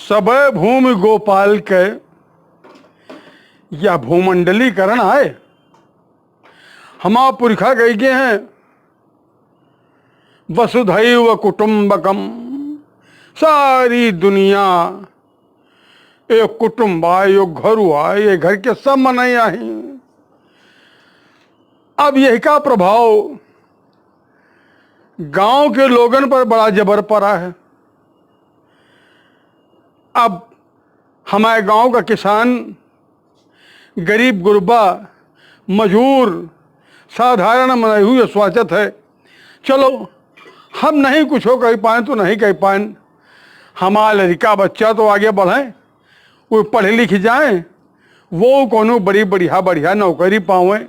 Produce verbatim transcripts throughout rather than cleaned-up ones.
सबे भूमि गोपाल के यह भूमंडलीकरण आए। हमा पुरखा कहि गए हैं, "वसुधैव कुटुम्बकम", सारी दुनिया एक कुटुम्ब आए, एक घर आए, ये घर के सब मनई आही। अब यही का प्रभाव गांव के लोगन पर बड़ा जबर पड़ा है। अब हमारे गांव का किसान, गरीब गुरबा, मजूर, साधारण मनई हुए सोचत है, "चलो, हम नहीं कुछ कहि पाएँ तो नहीं कहि पाएँ, हमार लड़िका बच्चा तो आगे बढ़ें, वो पढ़ लिख जाएँ, वो कौनो बड़ी बढ़िया बढ़िया नौकरी पावें।"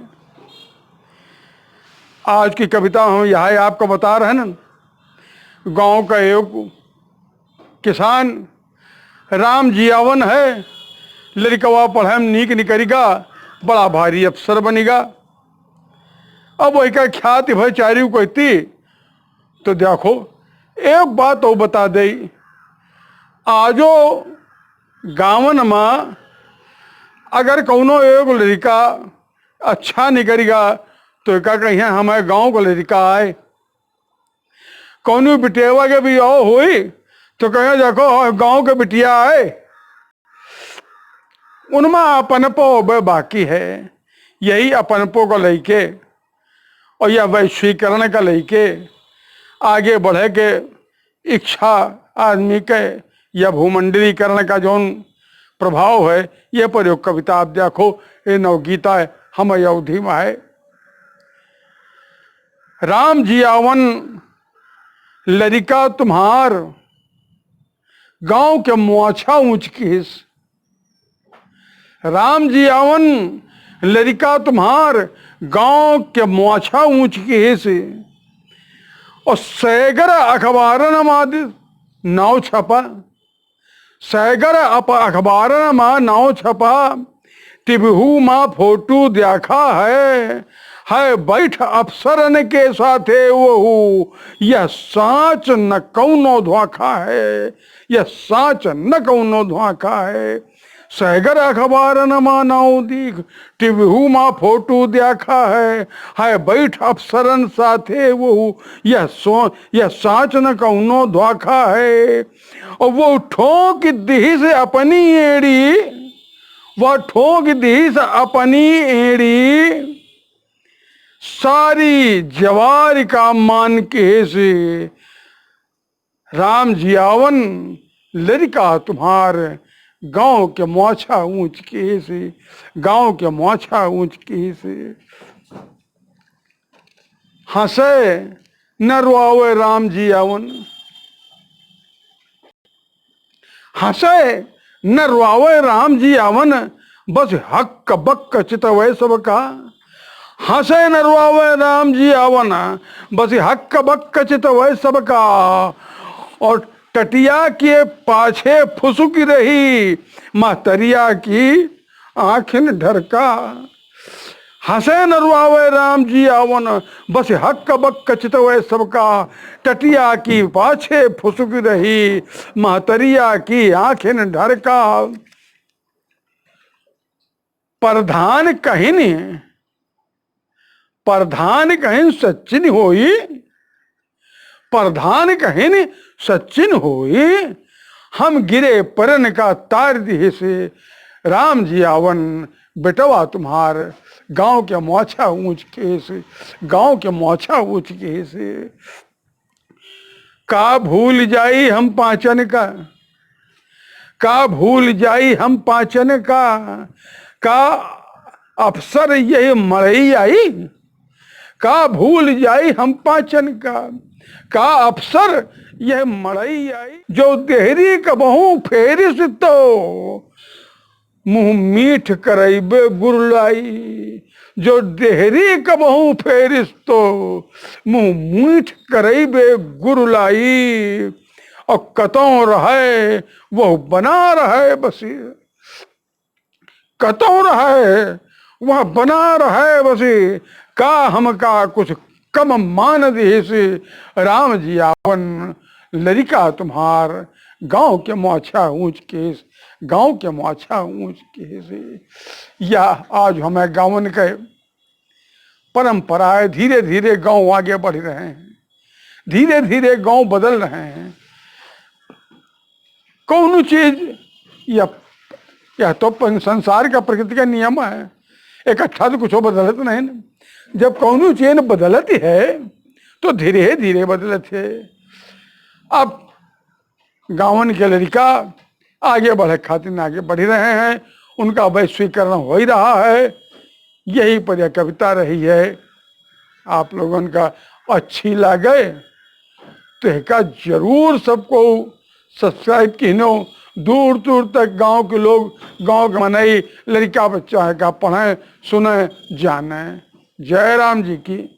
आज की कविता हम यह आपको बता रहे हैं, गांव का एक किसान राम जियावन है, लड़िकवा पढ़े में नीक निकरिगा, बड़ा भारी अफसर बनिगा। अब वही का ख्याति भई चारिउ कहती, तो देखो, एक बात और बता दे, आजो गाँवन मा अगर कौनो एगो लड़िका अच्छा निकरिगा, तो एका कहिया, "हमारे गाँव का लड़िका आए।" कौनो बिटेवा के बियाह होई, तो कहिया, "देखो, गाँव के बिटिया आए।" उनमा अपनपो बे बाकी है। यही अपनपो का लइके और या वैश्वीकरण का लइके आगे बढ़े के इच्छा आदमी के, या भूमंडलीकरण का जौन प्रभाव है, ये पर एक कविता आप देखो, ये नवगीता है, हम अवधी में है। राम जियावन लड़िका तुम्हार, गाँव के मोछा ऊँच किहिस। राम जियावन लड़िका तुम्हार, गाँव के मोछा ऊँच किहिस। और सैगर अखबारन मा दि-, नाव छपा, सैगर अप-, अखबारन मा नाव छपा, टिबहू मा फोटो देखा है, है बैठ अफसरन के साथे वहू, यह साँच न कौनो धोखा है, यह साँच न कौनो धोखा है। सैगर अखबारन मा नाव दीख, टिबहू मा फोटो देखा है, है बैठ अफसरन साथे वहू, यह सो-, यह साँच न कौनो धोखा है। और वो ठोंक दिहिस अपनी एड़ी, वो ठोंक दिहिस अपनी एड़ी, सारी जवार का मान किहिस। राम जियावन लड़िका तुम्हार, गाँव के मोछा ऊँच किहिस, गाँव के मोछा ऊँच किहिस। हँसे न रोआवे राम जियावन, हँसे न रोआवे राम जियावन, बस हक्क बक्क चितवे सबका। हँसे न रोआवे राम जियावन, बस हक्क बक्क चितवे सबका। और टटिया के पाछे फुसुकी रही महतरिया की आँखिन ढरका। हँसे न रोआवे राम जियावन, बस हक्क बक्क चितवे सबका। टटिया की पाछे फुसुकी रही महतरिया की आँखिन ढरका। प्रधान कहिन, प्रधान कहिन सचिन होई, प्रधान कहिन सचिन होई, हम गिरे परन का तार दिहिस। राम जियावन बेटवा तुम्हार, गाँव के मोछा ऊँच किहिस, गाँव के मोछा ऊँच किहिस। का भूल जाई हम पाँचन का, का भूल जाई हम पाँचन का, का अफसर यही मड़ई आई, का भूल जाई हम पाँचन का, का अफसर यह मड़ई आई। जो देहरी कबहूँ फेरिस तो, मुँह मीठ करइबे गुरुलाई। जो देहरी कबहूँ फेरिस तो, मुँह मीठ करइबे गुरुलाई। और कतौ रहे वह बना रहे बसी, कतौ रहे वह बना रहे बसी। का हमका कुछ कम मान दिहिस। राम जियावन लड़िका तुम्हार, गांव के मोछा ऊंच केस, गांव के मोछा ऊंच केस। या आज हमें गांवन के परंपराएं धीरे धीरे गांव आगे बढ़ रहे हैं, धीरे धीरे गांव बदल रहे हैं। कौनो चीज, यह, यह तो पन-, संसार का, प्रकृति का नियम है, इकट्ठा तो कुछ बदलत नहीं ना। जब कौनो चीज बदलत है तो धीरे धीरे बदलत है। अब गांवन के लड़का आगे बढ़े खातिर आगे बढ़ रहे हैं, उनका वैश्वीकरण हो ही रहा है। यही पर यह कविता रही है। आप लोगन का अच्छी लागे तो एका जरूर सबको सब्सक्राइब किहनो। दूर दूर तक गांव के लोग, गांव के मनई, लड़का बच्चा है का पढ़ें, सुने, जाने। जय राम जी की।